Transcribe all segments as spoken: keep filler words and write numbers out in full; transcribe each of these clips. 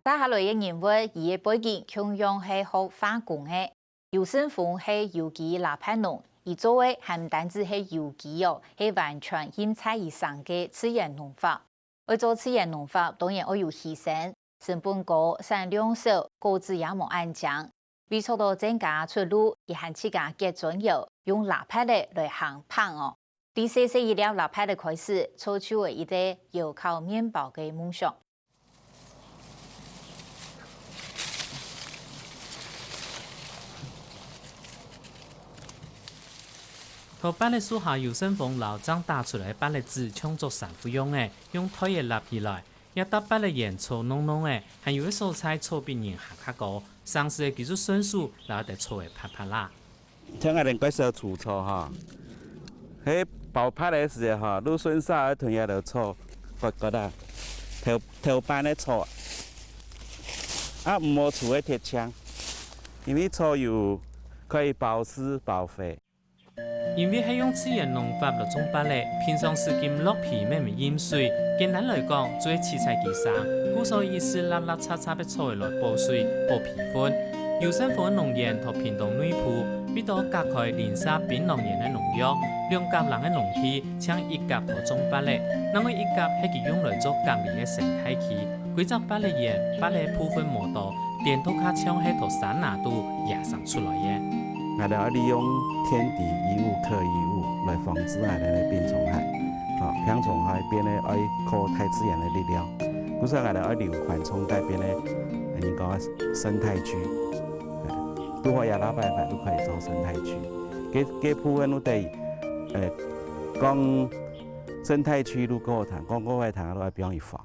接下來个人物，佢个背景共樣係學化工个。游勝峰係有機蠟筆農，佢做个還毋單止係有機哦，係完全因材而生个自然農法。愛做自然農法，當然愛有犧牲，成本高、產量少、果子也無恁靚。 為著到增加出路，佢還自家結磚窯，用蠟筆仔來行棒哦。對細細一粒蠟筆仔開始，造就了一個窯烤麵包个夢想。在芭樂樹下，游勝峰摎正打出來个芭樂子，像做衫褲樣仔，用袋仔揇起來， 這搭芭樂園草濃濃仔，還有个所在草比人還較高，成時个技術順手，摎得草仔拍拍啦。像𠊎等蓋少除草哈，係包芭樂个時節哈，就順續愛同這兜草割割啊，頭頭班个草，啊毋好除个忒淨，因為草油可以保濕保肥。 因為係用自然農法來種芭樂，平常時禁落肥乜毋使涎水，簡單來講，就係自在佢生，故所一時擸擸雜雜个草仔來補水、補肥分。游勝峰个農園在屏東內埔，為著隔開鄰舍檳榔園个農藥，兩甲零个農地，淨一甲在種芭樂，另外一甲係佢用來做隔離个生態區。 歸隻芭樂園，芭樂部分無多，顛倒較像係在山林肚野生出來个。𠊎兜愛利用天敵異物、克異物來防治𠊎兜个病蟲害。吼，病蟲害變成愛靠大自然个力量，故所𠊎兜愛留緩衝帶變成人講个生態區。哎，拄好這禮拜就可以做生態區。該該部分就等於，呃，講生態區就過談，講過會談就愛放一放。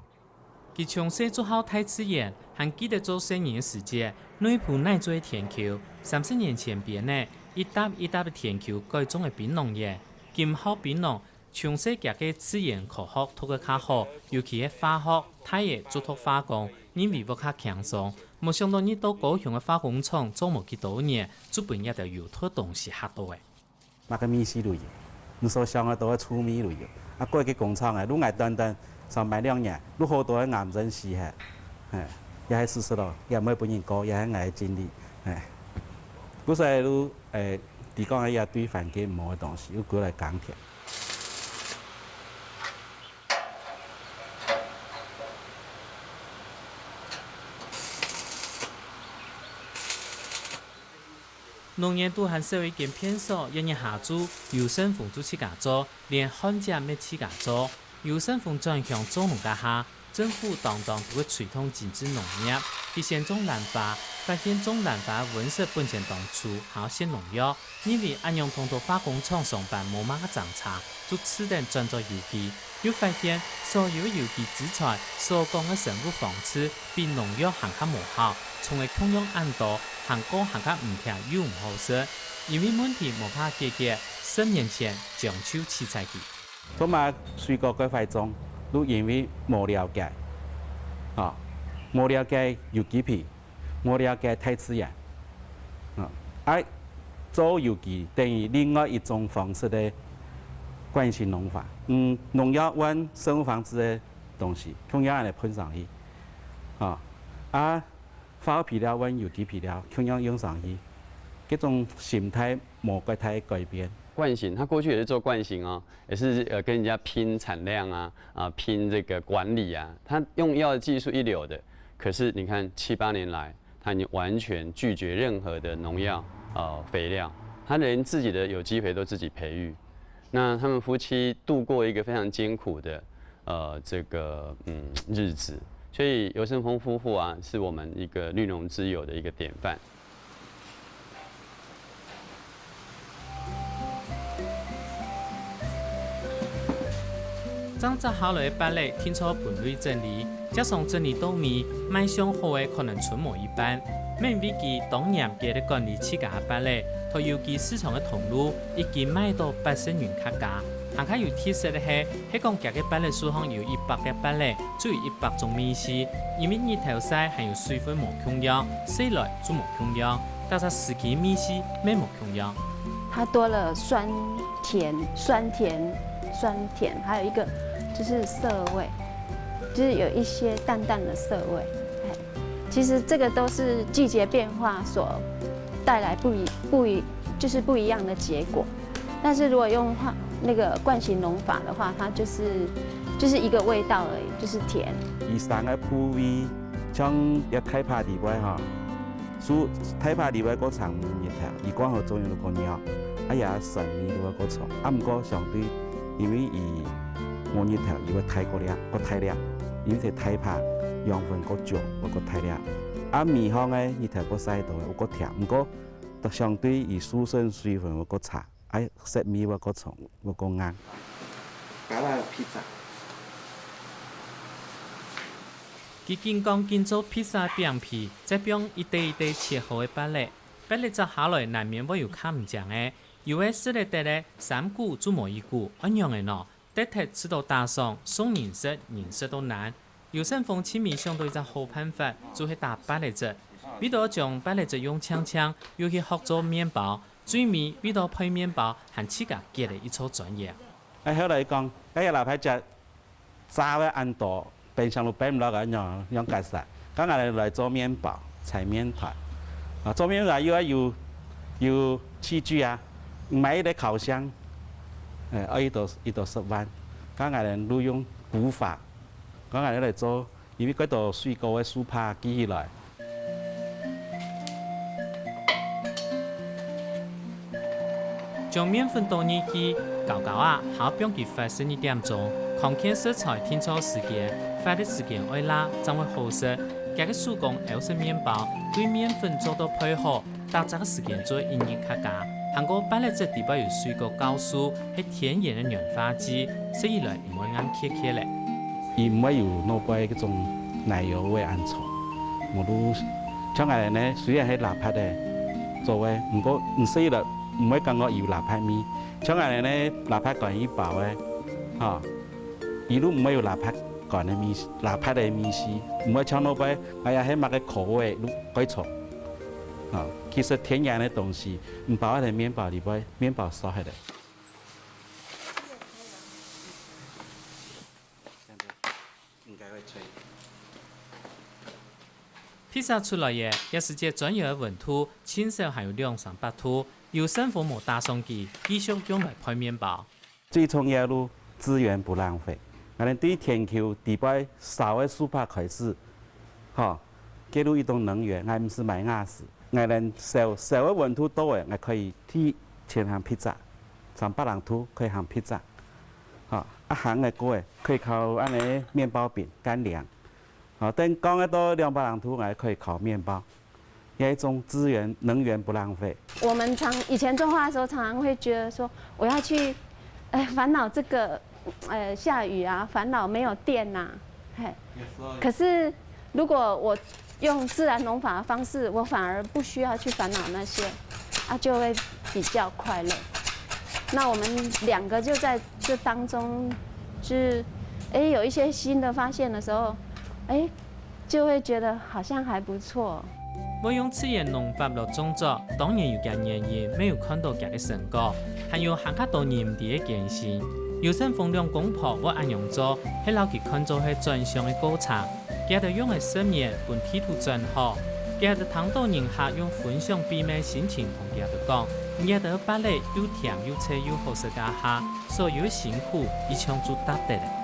佢從細就好大自然，還記得做細人个時節，內埔哪做个田坵，三十年前變个，一搭一搭个田坵改種个檳榔園。佢毋好檳榔，從細佢个自然科學讀个較好，尤其係化學，大仔就讀化工，認為會較輕鬆。無想到入到高雄个化工廠做無幾多年，就分這兜有毒東西嚇到了。 麼个味緒都有，你所想得到个臭味都有。啊，過去工廠个，就𠊎短短上班兩年，就好多个癌症死忒，嘿，也係事實咯，也毋會分人告，也係𠊎个經歷，嘿。故所就，誒，提供个也對環境無好个東西，又過來耕田。 農園肚還少一間便所，一日下晝，游勝峰就自家做，連番薯乜自家做。游勝峰轉鄉做農該下，政府當當都會推動精緻農業，佢先種蘭花，發現種蘭花个溫室本錢當粗，還愛食農藥，認為恁樣同在化工廠上班無麼个爭差，就試等轉做有機。 又發現所有个有機食材所講个生物方式比農藥還較無效，蟲仔共樣恁多，還過還較毋甜又毋好食。因為問題無辦法解決，十年前將就辭採佢。做麼个水果蓋壞種，就因為無了解，吼，無了解有機肥， 無了解大自然。啊，愛做有機等於另外一種方式个慣性農法。嗯，農藥換生物防治个東西，共樣恁樣噴上去。啊，啊，化學肥料換有機肥料，共樣用上去。這種心態無蓋大改變。慣性，他過去也是做慣性哦，也是，呃，跟人家拼產量啊，啊，拼這個管理啊，他用藥的技術一流的，可是你看七八年來，他已經完全拒絕任何的農藥、呃，肥料，他連自己的有機肥都自己培育。那他們夫妻度過一個非常艱苦的，呃，這個，嗯，日子。所以游勝峰夫婦啊，是我們一個綠農之友的一個典範。 正摘下來个芭樂定著分類整理，接上整理到尾，賣相好个可能賰無一半。免費佢當嚴格个管理自家个芭樂，在有機市場个通路已經賣到八十元客家。還較有特色个係， 係講佢个芭樂樹項有一百個芭樂，就有一百種味緒，因為日頭曬還有水分無共樣，食來就無共樣，逐隻時期味緒乜無共樣。它多了酸甜、酸甜、酸甜，還有一個就是澀味，就是有一些淡淡的澀味。哎，其实这个都是季节变化所带来不一不一就是不一样的结果。但是如果用化那个惯性农法的话，它就是就是一个味道而已，就是甜。佢生个部位，像這大把地位哈，樹大把地位个長日頭，佢光合作用个弱，啊也酸味个个重。啊毋過相對，因為佢無日頭，佢會大个粒，个大粒，因為係大把，養分个足，會个大粒。啊尾項个日頭个晒到，會个甜，毋過相對佢樹身水分會个差。 愛色味會較重，會較硬。加了披薩。佢緊講緊做披薩餅皮，再放一垤一垤切好个芭樂。芭樂摘下來難免會有較毋靚个，有个食得得个，三股就無一股，仰仔呢？得忒試著打爽，送人食，人食著爛。 游勝峰盡尾想著一隻好辦法，就係打芭樂汁。為著將芭樂汁用淨淨，又去學做麵包，最尾為著配麵包，還自家結了一座專業。啊後來講，該个喇叭汁炸个恁多，冰箱都冰毋落个，仰仰結煞？該𠊎來做麵包，搓麵團。啊，做麵團又愛有有器具啊，買一個烤箱，誒，愛一到一到十萬。該𠊎來利用古法，該𠊎來做。 因為該兜水果个樹杈寄起來。將麵粉倒入去，攪攪啊，還愛放佢發酵一點鐘，康健食材定著時間，發酵个時間愛罅，正會好食。厥个手工歐式麵包，對麵粉做到配好， 打汁个時間做一日較加，還過芭樂汁底背有水果酵素，係天然个軟化劑，食起來毋會恁澀澀咧。佢毋會有外背該種奶油味恁重，無就像𠊎等呢，雖然係喇叭个做个，毋過毋食起來毋會感覺有喇叭味。像𠊎等呢，喇叭乾一包个，吼，佢就毋會有喇叭乾个味，喇叭个味緒，毋會像外背，哎呀，係麼个口味，就該種。 啊，其實天然个東西，毋包在麵包裡背，麵包燒忒了。披薩出來了，這時節轉油个溫度，盡少還有兩三百度，有生火無打上去，繼續用來配麵包。 最重要就資源不浪費。𠊎等對田坵底背燒个樹杈開始，吼，記錄一種能源，𠊎毋使買瓦斯。𠊎等燒燒个溫度到了，𠊎可以提前烘披薩，三百零度可以烘披薩。吼，啊烘个過个，可以烤恁呢麵包餅、乾糧。吼，等降个到兩百零度，𠊎可以烤麵包。 有一種資源能源不浪費。我们常以前种花的时候，常常会觉得说，我要去，哎，烦恼这个，呃，下雨啊，烦恼没有电呐、嘿。可是如果我用自然农法的方式，我反而不需要去烦恼那些，啊，就会比较快乐。那我们两个就在这当中，就是，哎，有一些新的发现的时候，哎， 就会觉得好像还不错。會用自然農法來種作，當然有厥原因，乜有看到厥个成果，還有還較多人毋知个艱辛。有生風涼公婆會恁樣做，係摎佢看做係轉向个過程。佢兜用个十年分地土轉好，佢兜聽到人客用分享秘密心情同佢兜講，佢兜芭樂又甜又脆又好食該下，所有个辛苦一場就值得了。